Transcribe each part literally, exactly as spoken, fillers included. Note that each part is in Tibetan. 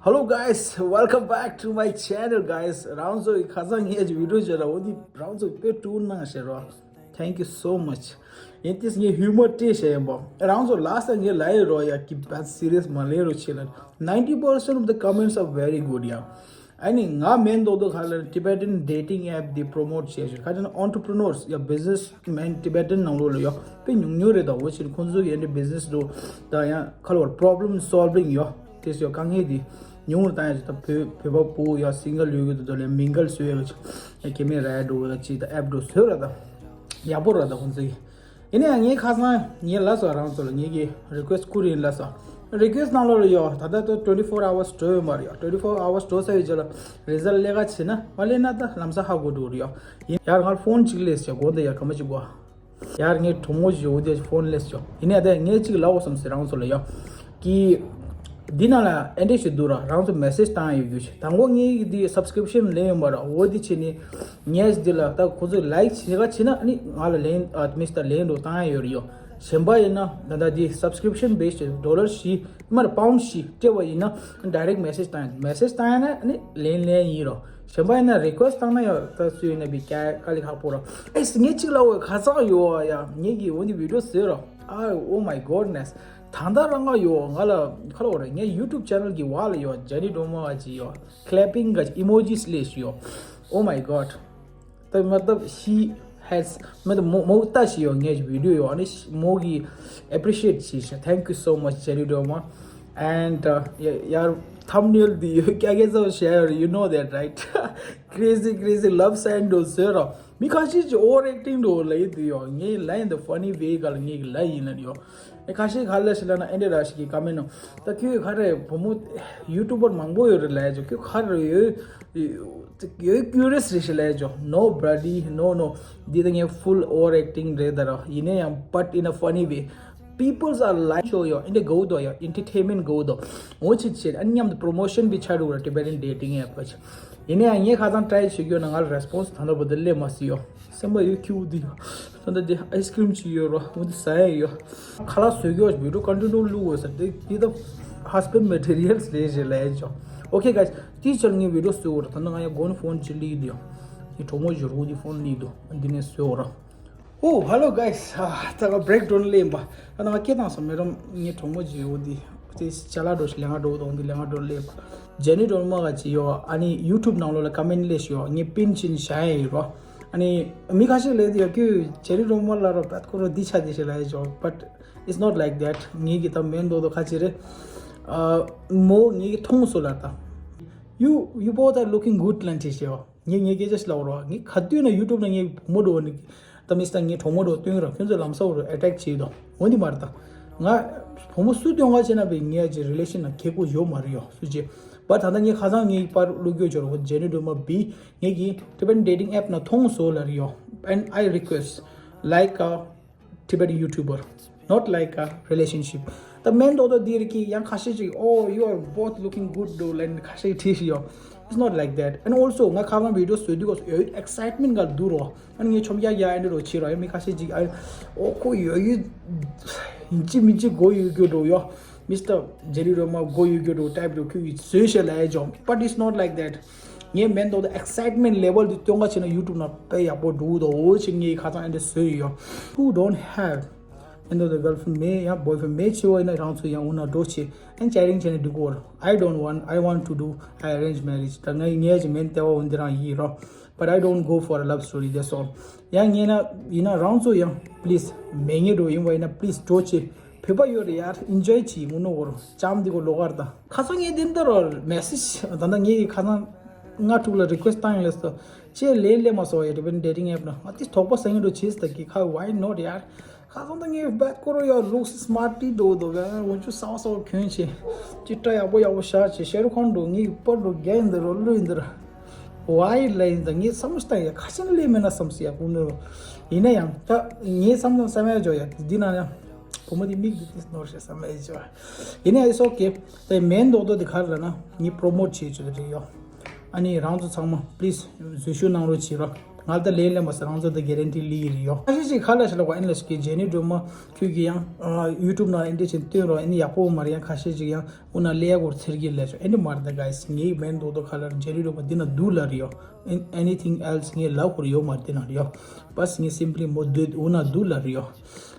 Hello guys, welcome back to my channel guys. རང་ཚོ་ཡི་ཁ་སང་ངས་ཀྱི་བི་ཌིའོ་བྱས་ར་འོ་འདི་རང་ཚོ་དཔེ་སྤྲོ་གནང་བྱས་ར། Thank you so much. ཡིན་ཏིས་ངས་ཧུ་མོར་སྤྲད་བྱས་ཡིན་པ། རང་ཚོ་ལ་ས་ངས་ལ་ཡི་རོ་ཡ་གི་བ་སི་རི་ཡས་མ་ལེན་རོ་ཆེ་ལ། Ninety percent of the comments are very good ཡ། ཨ་ནི་ང་མེན་རྡོག་རྡོག་ཁ་ལ་Tibetan dating app འདི་པྲོ་མོཊ་བྱས་ཤིང་ཁ་ཅིག་ན་entrepreneurs ཡ་business man Tibetan ནང་ལོགས་ལ་ཡོད་དཔེ་ཉུང་ཉུང་རེད། ད་འོ་ཕྱིར་ཁོང་ཚོ་གི་འདི་business འགྲོ་ད་ཡང་ཁ་ལོར་problem solving ཡོད་དེ་ཡོད་དཀའ་ངལ་འདི་ཉུང་རུ་བཏང་ཡ་ཅིག་ད་བོད་བོད་པ་བུ་ཡ་single ཡོད་གི་འདུག་ད་ལས་mingle བཟོ་ཡ་གི་ཅིག་ཡ་ཁེ་མེད་ར་འགྲོ་གི་ཅིག་ད་app འགྲོ་བཟོས་ར་ད་ཡག་པོ་ར་ད་ཁོང་ཚོ་གི། ཡིན་ནའང་ངས་ཁ་སང་ངས་ལབ་སོང་རང་ཚོ་ལ་ངེད་ཀྱི་request བསྐུར་ཡིན་ལབ་སོང་། Request ནང་ལོགས་ལ་ཡོད་ད་ལྟ་ད་twenty four hours འགྲོ་ཡོད་མ་རེད་ཡོད། Twenty four hours འགྲོ་ཚར་བའི་རྗེས་ལ་result སླེབས་ག་བྱེད་ན་མ་སླེབས་ན་ད་ལམ་སང་ཧ་གོ་འགྲོ་རེད་ཡོད། ཡིན་ཡར་ང་ཕོན་གཅིག་སླེབས་སོང་དགོངས་དག་ཡ་ག་མ་གཅིག་གོ། ཡར་ངའི་གྲོགས་མོ་ཞིག་འོ་དེ་ཕོན་སླེབས་སོང་། ཡིན་ནའི་ད་ངས་གཅིག་ལབ་འོ་བསམ་སོང་རང་ཚོ་ལ་ཡོད། ཀི། འདི་ནང་ལ་ཨེ་འདྲས་ཞིག་འདུག་ར་རང་ཚོ་message བཏང་ཡོད་རྒྱུ་ཞིག་དང་པོ་ངས་འདི་subscription ལེན་ཡོད་མ་ར་འོ་འདི་བྱས་ནས་ངས་འདི་ལ་ད་ཁོ་ཚོས་like བྱེད་ག་བྱེད་ན་ཨ་ནི་ང་ལ་ལན་ཨ་མི་ད་ལན་འགྲོ་བཏང་ཡ་ཡོད་རེད་ཡོད། གཞན་པ་ཡིན་ན་ད་ལྟ་འདི་subscription base dollar བཞི་མར་pound བཞི་སྤྲད་པ་ཡིན་ན་direct message བཏང་ཡ་message བཏང་ཡ་ན་ཨ་ནི་ལན་ལན་ཡིན་རོ། གཞན་པ་ཡིན་ན་request བཏང་ན་ཡང་ད་སུ་ཡིན་ན་བི་ཀ་དཀའ་ལས་ཁག་པོ་ར། ཨེ་ངས་གཅིག་ལབ་འོ་ཁ་སང་ཡོད་ཡ་ངས་ཀྱི་འོ་འདི་video བཟོས་ར། ཨ་oh my goodness ད་ལྟ་རང་ང་ཡོད་ང་ལ་ཁ་ལོ་རེད་ངས་YouTube channel གི་བར་ལ་ཡོད་ཇེ་ནི་སྒྲོལ་མ་བ་ཅི་ཡོད་clapping ག་emojis སླེབས་ཤི་ཡོད། Oh my god ད་མ་ད་she has མ་ད་མོ་མོ་ལྟ་ཤི་ཡོད་ངས་video ཡོད་ཨ་ནི་མོ་གི་appreciate བྱས་ཤི། Thank you so much ཇེ་ནི་སྒྲོལ་མ། And uh, your, your thumbnail འདི་ཡོད་ཀྱ་གེ་ཚོ་share you know that right? Crazy crazy love sign འགྲོ་ཟེར་རོ། མི་ཁ་ཤས་ཀྱིས་over acting འགྲོ་ལ་ཡི་འདི་ཡོད་ངས་ལ་in the funny way ག་ལ་ངས་ལ་ཡིན་ལ་ཡོད། ཨེ་ཁ་ཤས་ག་ལ་ཞིག་ལ་ན་ཨེ་འདྲ་ར་ཞིག་གི་comment ནང་ད་ཁྱོད་ག་རེ་བུ་མོ་YouTuber མང་པོ་ཡོད་རེད་ལ་ཡ་ཅོ་ཁྱོད་ག་རེ་ཡོད་ཡོད་curious རེད་ཞིག་ལ་ཡ་ཅོ། No buddy, no no འདི་ད་ངས་full over acting རེད་ད་ར་ཡིན་ན་ཡང་but in a funny way peoples are like ཤོ་ཡོ་ཨིན་དེ་གོ་དོ་ཡོ་entertainment གོ་དོ་འོ་ཆི་ཆི་ཨ་མཉམ་དུ་promotion བི་ཆ་རུ་Tibetan dating app ཡིན་ནའང་ངས་ཁ་སང་try བྱེད་རྒྱུ་ན་ང་ལ་response ད་ལྟ་བུ་དེ་སླེབས་མ་སི་ཡོ་སེམས་པ་ཡོད་ཁྱི་འུ་དི་ཡོ་ད་ལྟ་དེ་ice cream ཅི་ཡོད་རོ་འུ་དི་ཟ་ཡ་ཡོ་ཁ་ལག་བཟོ་རྒྱུ་བི་ཌིའོ་continue བླུག་འོ་ཟེར་དེ་དེ་ད་husband materials རེད་ཞེས་ལབ་ཡ་ཅོ། Okay guys དེའི་ཆར་ངས་video བཟོས་འོ་ར་ད་ནི་ང་ཡ་དགོན་phone ཅི་ལི་དི་ཡོ་ངས་གྲོགས་མོ་ཞོར་འུ་དི་phone ལི་དུ་འདི་ནས་བཟོས་འོ་ར། Oh hello guys ད་ག་break down ལེན་པ་ཨ་ན་སྐད་བཏང་སོང་མེ་རམ་ངའི་གྲོགས་མོ་ཅིག་ཡོད་འདི་དེ་ཅ་ལག་འགྲོ་ཞིག་ལེ་ང་འགྲོ་དང་འདི་ལེ་ང་འགྲོ་ལེན་པ་ཇེ་ནི་སྒྲོལ་མ་ག་ཅིག་ཡོད་ཨ་ནི་YouTube ནང་ལོགས་ལ་comment ལེ་ཞིག་ཡོད་ངས་pin བྱིན་བཞག་ཡ་ཡོད་རོ། ཨ་ནི་མི་ཁ་ཤས་ལས་དེ་ཡོད་ཁྱོད་ཇེ་ནི་སྒྲོལ་མ་ལ་རོ་བད་ཁོ་རོ་འདི་ཆ་འདི་ཞིག་ལ་ཡ་ཅོ་but it's not like that ངས་གི་ད་མེན་དོ་དོ་ཁ་ཅིག་རེད། མོ་ངས་གི་མཐོང་སོང་ལ་ད། You you both are looking good ལན་ཅིག་ཞེས་བ། ངས་ངས་སྐད་ཆ་ཞིག་ལབ་རོགས། ངས་ག་དུས་ན་YouTube ན་ངས་བུ་མོ་འགྲོ་ནི། ད་མི་སྟ་ངས་གྲོགས་མོ་འགྲོ་སྟོན་རོགས་ཁྱོད་ཚོ་ལམ་སང་རོ་attack བྱེད་དོ། འོན་ཏེ་མར་ད། ང་བུ་མོ་སུ་སྟོན་ག་བྱེད་ན་བས་ངས་ཀྱི་relation ན་ཁེ་པོ་ཡོད་མ་རེད་ཡོ་སུ་ཅེ། བ་ད་ལྟ་ངས་ཁ་སང་ངའི་པར་བླུག་རྒྱུ་འབྱོར་བ་ཇེ་ནི་སྒྲོལ་མ་བི་ངས་ཀྱི་Tibetan dating app ན་མཐོང་སོང་ལ་རེད་ཡོ། And I request like a Tibetan YouTuber, not like a relationship. ད་མེན་དོ་དོ་འདི་རིགས་ཀྱི་ཡང་ཁ་ཤས་ཅིག Oh you are both looking good འདུག་ལན་ཁ་ཤས་བྲིས་ཤི་ཡོ། It's not like that. And also ང་ཁ་སང་video བཟོས་དུས་ཡོད་excitement ག་འདུག་རོ། ཨ་ནི་ངས་ཆོམ་རྒྱག་རྒྱག་ཨ་འདྲ་རོ་བྱེད་རོ་ཡང་མི་ཁ་ཤས་ཅིག་ཨ་ཨོ་ཁོ་ཡོད་ཡོད་ཡིན་ཅི་མིན་ཅི་གོ་ཡོད་རྒྱུ་འགྲོ་ཡོ། Mister Jerry Roma གོ་ཡོད་རྒྱུ་འགྲོ་type འགྲོ་ཁྱོད་ཀྱིས་བཟོས་ཤེས་ལ་ཨེ་ཇོ། But it's not like that. ངས་མེན་དོ་དོ་excitement level འདི་སྟོན་ག་བྱས་ན་YouTube ནང་དཔེ་ཡག་པོ་འགྲོ་གི་འདུག་འོ་ཅིག་ངས་ཁ་སང་ཨེ་འདྲ་བཟོས་ཡོད། Who don't have མེན་དོ་དོ་girlfriend མེད་ཡང་boyfriend མེད་ཆེ་བ་ཡིན་ན་རང་ཚོ་ཡང་འུ་ན་འགྲོ་ཆེ་and chatting བྱས་ནས་འགྲིག་གོ། I don't want, I want to do I arrange marriage. ད་ངས་ངས་ཀྱི་མེན་ལྟེ་བ་འོ་འདི་རང་ཡིན་རོ། But I don't go for a love story, that's all. ཡང་ངས་ན་ཡིན་ན་རང་ཚོ་ཡང་please མེད་ངེས་འགྲོ་ཡིན་བ་ཡིན་ན་please འགྲོ་ཆེ། བོད་པ་ཡོད་རེད་ཡར་enjoy བྱེད་ངུ་ནོ་གོ་རོ་ལྕམ་འདི་གོ་ལོ་གར་དང་། ཁ་སང་ངས་འདི་འདི་རོ་message ད་ལྟ་ངས་ཁ་སང་ང་ཕྲུག་ལ་request བཏང་ཡོད་ལས་སོ། ཅེས་ལན་ལས་མ་སོ་ཡ་Tibetan dating app ན་ང་དེ་དོགས་པ་ཟ་ངེས་འགྲོ་བྱེད་སྟ་གི་ཁ་why not ཡར། ཁ་སང་ད་ངས་བད་ཀོ་རོ་ཡ་looks smarty འགྲོ་འདུག་ག་འོན་ཆུ་སའོ་སའོ་གྱོན་ཆེ། ཅི་ཏྲ་ཡག་པོ་ཡག་པོ་ཤར་ཆེ་ཤེར་ཁོང་འགྲོ་ངས་པར་འགྲོ་རྒྱ་ཡིན་འདི་རོ་ལུ་ཡིན་འདི་ར། ཝའི་ལ་ཡིན་ད་ངས་བསམ་བློ་ཞིག་བཏང་ཡ་ཁ་ཆེན་ལས་མེད་ན་བསམ་སི་ཡ་ཀུན་ནོ། ཡིན་ན་ཡང་ད་ངས་བསམ་བློ་བསམ་ཡ་འཇོག་ཡ་འདི་ན་ཡང་བུ་མོ་འདི་མིག་འདི་ཏིས་ནོར་ཤེས་བསམ་ཡ་འཇོག་ཡིན་ན་it's okay ད་མེན་རྡོག་རྡོག་འདི་ག་རེ་ལ་ན་ངས་promote བྱེད་ཆོག་རེད་ཡོ། ཨ་ནི་རང་ཚོ་ཚང་མ་please འཛུལ་ཞུགས་གནང་རོགས་བྱེད་རོགས། ང་ད་ལས་ལས་མ་ཟེར་རང་ཚོ་ད་གེ་རན་ཊི་ལི་རེད་ཡོ། ཁ་ཤས་ཅིག་ཁ་ལ་ཤ་ལ་གོ་ཨེན་ལ་ཤི་ཀི་ཇེ་ནི་སྒྲོལ་མ་ཁྱོད་ཀྱི་ཡང་ཡུ་ཊུབ་ནང་ཨེ་འདྲ་ཅིག་སྟོན་རོགས་ཨེ་ནི་ཡག་པོ་མ་རེད། ཡང་ཁ་ཤས་ཅིག་ཡང་འུ་ན་ལས་གོར་ཚེར་གི་ལས་ཤོ་ཨེ་འདྲ་མ་རེད་ད་གའི་སི། ངའི་མེན་རྡོག་རྡོག་ཁ་ལ་ཇེ་ནི་སྒྲོལ་མ་འདི་ན་འདུག་ལ་རེད་ཡོ། Anything else ངའི་ལབ་ཁོར་ཡོད་མ་རེད་དེ་ན་རེད་ཡོ། པ་སི་ངའི་སིམ་པ་ལི་མོ་འདུག་འུ་ན་འདུག་ལ་རེད་ཡོ།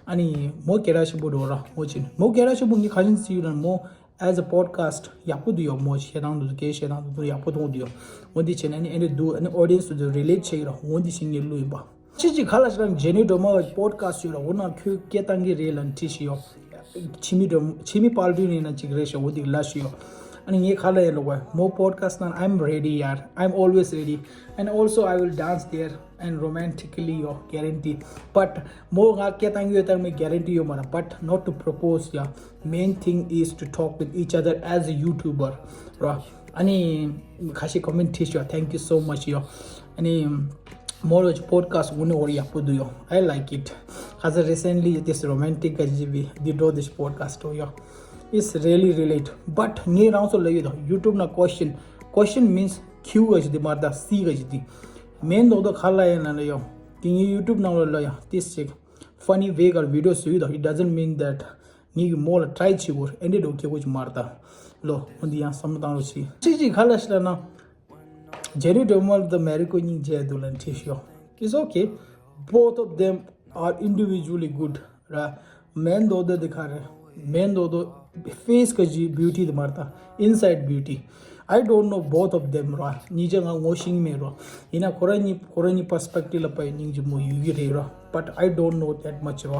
ཨ་ནི་མོ་སྐད་གྲགས་ཆེན་པོ་འགྲོ་ར་མོ་ཅིན་མོ་སྐད་གྲགས་ཆེན་པོ་ངའི་ཁ་ཆེན་སི་ཡུ་ར་མོ། As a podcast ཡག་པོ་འདུག་ཡོ། མོ་བཤད་སྟངས་འདུག་སྐད་བཤད་སྟངས་འདུག་ཡག་པོ་མཐོང་འདུག་ཡོ། འོ་འདི་བྱས་ན་ཨ་ནི་ཨེ་འདྲ་འདུག་ཨ་ནི་ཨོ་ཌི་ཡེན་སི་དེ་རི་ལེཊ་བྱེད་ཀྱི་ར་འོ་འདི་བྱས་ངས་བླུགས་ཡིན་པ། ཅི་ཅི་ག་ལ་ཞིག་རང་ཇེ་ནི་སྒྲོལ་མ་བ་པོ་ཌི་ཁ་སི་ཊི་ཡོད་ར་འོ་ན་ཁྱོད་སྐད་བཏང་གི་རེད་ལ་འཁྲིད་ཤི་ཡོ། ཆི་མི་སྒྲོལ་ཆི་མི་དཔལ་སྒྲོན་ཡིན་ན་ཅིག་རེད་ཤག་འོ་འདི་ལ་ཤི་ཡོ། ཨ་ནི་ངས་ག་ལ་ཡིན་ལོ་བ་མོ་པོ་ཌི་ཁ་སི་ཊི་ནང་I'm ready ཡར། I'm always ready and also I will dance there and romantically ཡོ་guarantee. But མོ་ང་སྐད་བཏང་གི་ཡོད་བཏང་མེད་གེ་རན་ཊི་ཡོད་མ་ར། But not to propose ཡ། Main thing is to talk with each other as a YouTuber ར། ཨ་ནི་ཁ་ཤས་ཀོ་མེན་ཊི་བྲིས་ཤོག Thank you so much ཡོ། ཨ་ནི་མོ་ལ་ཅི་པོ་ཌི་ཁ་སི་ཊི་འུ་ནི་འོར་ཡག་པོ་འདུག་ཡོ། I like it. ཁ་ས་recently this romantic ག་ཅི་བི་འདི་འགྲོ་this podcast ཡོ། It's really relate. But ངས་རང་ཚོ་ལ་ཡོད་དོ་ཡུ་ཊུབ་ན་ཀོ་ཤན། ཀོ་ཤན་མིན་སི་ཁྱུ་ག་ཅི་འདི་མ་རེད་ད་སི་ག་ཅི་འདི། མེན་རྡོག་རྡོག་ག་ལ་ཡིན་ན་ལ་ཡོ། དེ་ངའི་ཡུ་ཊུབ་ནང་ལ་ལ་ཡོ་this ཅིག་ཕ་ནི་ཝེ་གར་བི་ཌི་ཡོ་བཟོས་ཡོད་དོ། It doesn't mean that ངེད་ཀྱི་མོ་ལ་ཊ་རའི་བྱེད་དགོས་ཨེ་འདྲས་འགྲོ་ཁེ་གོ་ཅིག་མ་རེད་ད། ལོ་འོ་འདི་ཡང་བསམ་བློ་བཏང་རོགས་བྱེད། ཅིག་ཅིག་ག་ལ་ཤི་ལ་ན། ཇེ་རི་སྒྲོལ་མ་དང་མེ་རི་ཀོ་སྙིང་རྗེ་འདུག་ལ་འཁྲིད་ཤོག It's okay. Both of them are individually good ར། མེན་རྡོག་རྡོག་འདི་ག་རེད། མེན་རྡོག་རྡོག་ཕེ་སི་ག་ཅི་བིའུ་ཊི་དེ་མ་རེད་ད། Inside beauty. I don't know both of them ར། གཉིས་ཆ་ང་ངོ་ཤེས་ཀྱི་མེད་ར། ཡིན་ན་ཁོ་རང་གཉིས་ཁོ་རང་གཉིས་པར་སི་པེག་ཊིབ་ལ་དཔག་ཡོད་སྙིང་རྗེ་མོ་ཡོད་ཀྱི་རེད་ར། But I don't know that much ར།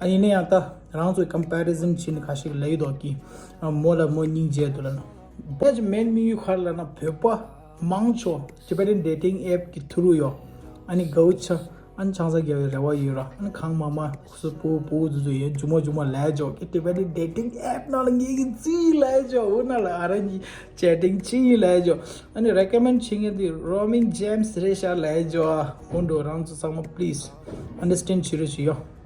ཨ་ཡིན་ན་ཡང་ད་རང་ཚོའི་ཀམ་པེ་རི་ཟན་བྱས་ནས་ཁ་ཤས་ལབ་ཡོད་དོ་ཀི། མོ་ལ་མོ་སྙིང་རྗེ་འདུག་ལ་ན། བོད་ཀྱི་མེན་དམིགས་ཡུལ་ག་རེ་ལབ་ན་བོད་པ་མང་ཆེ་བ་Tibetan dating app གི་ཐུ་རུ་ཡོ། ཨ་ནི་དགའ་བོ་ཆ་ཨ་ནི་ཆང་ས་རྒྱག་པའི་རེ་བ་ཡོད་ར། ཨ་ནི་གང་མང་མང་སུ་པོ་པོ་ཛུ་ཛུ་ཡོད་ཇུ་མོ་ཇུ་མོ་ལས་ཇོ་ཀི་Tibetan dating app ནང་ལ་ངེད་ཀྱི་རྩིས་ལས་ཇོ་འོ་ན་ལ་ཨ་ར་ཉི་ཅེ་ཊིང་ཅི་ལས་ཇོ། ཨ་ནི་རེ་ཀོ་མེན་ཌི་བྱེད་མཁན་དེ་Roaming James རེད་ཤག་ལས་ཇོ། འོ་འགྲོ་རང་ཚོ་ཚང་མ་please understand བྱེད་རོགས་བྱེད་ཡོ།